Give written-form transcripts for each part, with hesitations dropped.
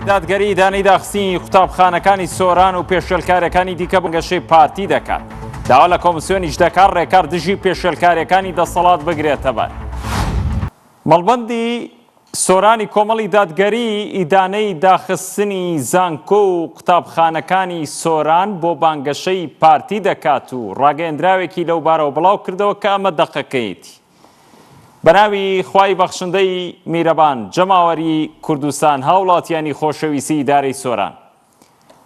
دادگەری ئیدانەی داخستنی قوتابخانەکانی سۆران و پێشێلکاریەکانی دیکە بانگەشەی پارتی دەکات. داوا لە کۆمسیۆنیش دەکات ڕێکار دژی پێشێلکاریەکانی دەسەڵات بگرێتەبەر. مەڵبەندی سۆرانی کۆمەڵی دادگەری ئیدانەی داخستنی زانکۆ و قوتابخانەکانی سۆران بۆ بانگەشەی پارتی دەکات و ڕاگەیەندراوێکی لەوبارەوە بڵاوکردەوە کە ئەمە دەقەکەیەتی. بەناوی خوای بەخشندەی میرەبان جەماوەری کوردستان هاوڵاتیانی خۆشەویستی ئیدارەی سۆران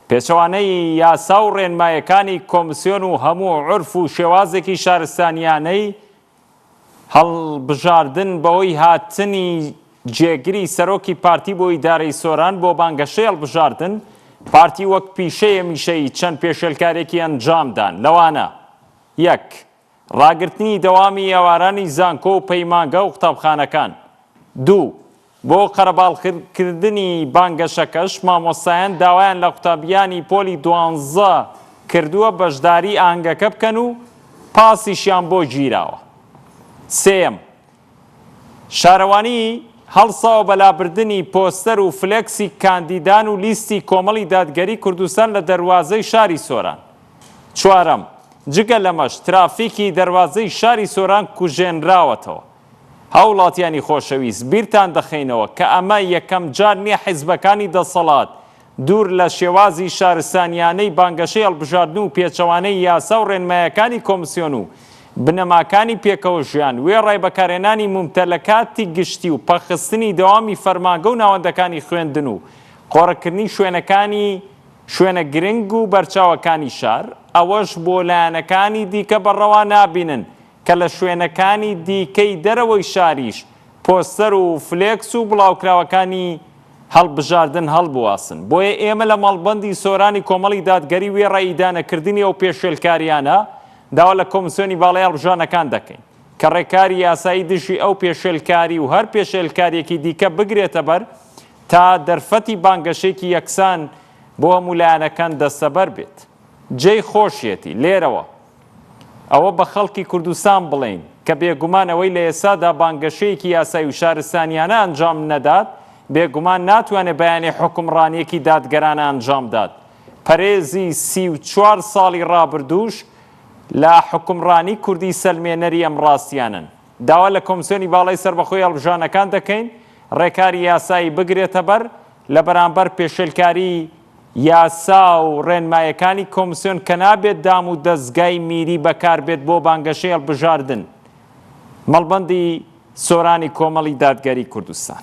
پێچەوانەی یاسا و ڕێنمایەکانی کۆمسیۆن و هەموو عورف و شێوازێکی شارستانیانەی هەڵبژاردن بەهۆی هاتنی جێگری سەرۆکی پارتی بۆ ئیدارەی سۆران بۆ بانگەشەی هەڵبژاردن پارتی وەک پیشەی هەمیشەیی چەند پێشێلکارێکی ئەنجامدان لەوانە یەک ڕاگرتنی دەوامی ئێوارانی زانکۆ و پەیمانگا و قوتابخانەکان. دوو. بۆ قەرەباڵغکردنی بانگەشەکەش مامۆستایان داوایان لە قوتابیانی پۆلی دوانزە کردووە بەشداری ئاهەنگەکە بکەن و پاسیشیان بۆ گیراوە. سێیەم. شارەوانی هەڵساوە بە لابردنی پۆستەر و فلێکسی کاندیدان و لیستی کۆمەڵی دادگەری کوردستان لە دەروازەی شاری سۆران. چوارەم، جگە لەمەش ترافیکی دەروازەی شاری سۆران کوژێنراوەتەوە. هاوڵاتیانی خۆشەویست بیرتان دەخەینەوە کە ئەمە یەکەم جار نیە حیزبەکانی دەسەڵات دوور لە شێوازی شارستانیانەی بانگەشەی هەڵبژاردن و پێچەوانەی یاسا و ڕێنمایەکانی کۆمسیۆن و بنەماکانی پێکەوەژیان وێڕای بەکارهێنانی مومتەلەکاتی گشتی و پەکخستنی دەوامی فەرمانگە و ناوەندەکانی خوێندن و قۆرخکردنی شوێنەکانی شوێنە گرنگ و بەرچاوەکانی شار، ئەوەش بۆ لایەنەکانی دیکە بە ڕەوا نابینن کە لە شوێنەکانی دیکەی دەرەوەی شاریش پۆستەر و فلێکس و بڵاوکراوەکانی هەڵبژاردن هەڵبواسن. بۆیە ئێمە لە مەڵبەندی سۆرانی کۆمەڵی دادگەری وێڕای ئیدانەکردنی ئەو پێشێلکارییانە داوا لە کۆمسیۆنی باڵای هەڵبژاردنەکان دەکەین کە ڕێکاری یاسایی دژی ئەو پێشێلکاری و هەر پێشێلکارییەکی دیکە بگرێتەبەر تا دەرفەتی بانگەشەیەکی یەکسان بۆ هەموو لایەنەکان دەستەبەر بێت. جێی خۆشیەتی لێرەوە ئەوە بە خەڵکی کوردستان بڵێین کە بێگومان ئەوەی لە ئێستادا بانگەشەیەکی یاسایی و شارستانیانە ئەنجام نەدات، بێگومان ناتوانێت بەیانی حوکمڕانییەکی دادگەرانە ئەنجامدات. پەرێزی 34 ساڵی ڕابردووش لە حوکمڕانی کوردی سەلمێنەری ئەم ڕاستیانەن. داوا لە کۆمسیۆنی باڵای سەربەخۆی هەڵبژاردنەکان دەکەین ڕێکاری یاسایی بگرێتەبەر لە بەرامبەر پێشێلکاری یاسا و ڕێنمایەکانی کۆمسیۆن کە نابێت دام و دەزگای میری بەکاربێت بۆ بانگەشەی هەڵبژاردن. مەڵبەندی سۆرانی کۆمەڵی دادگەری کوردستان.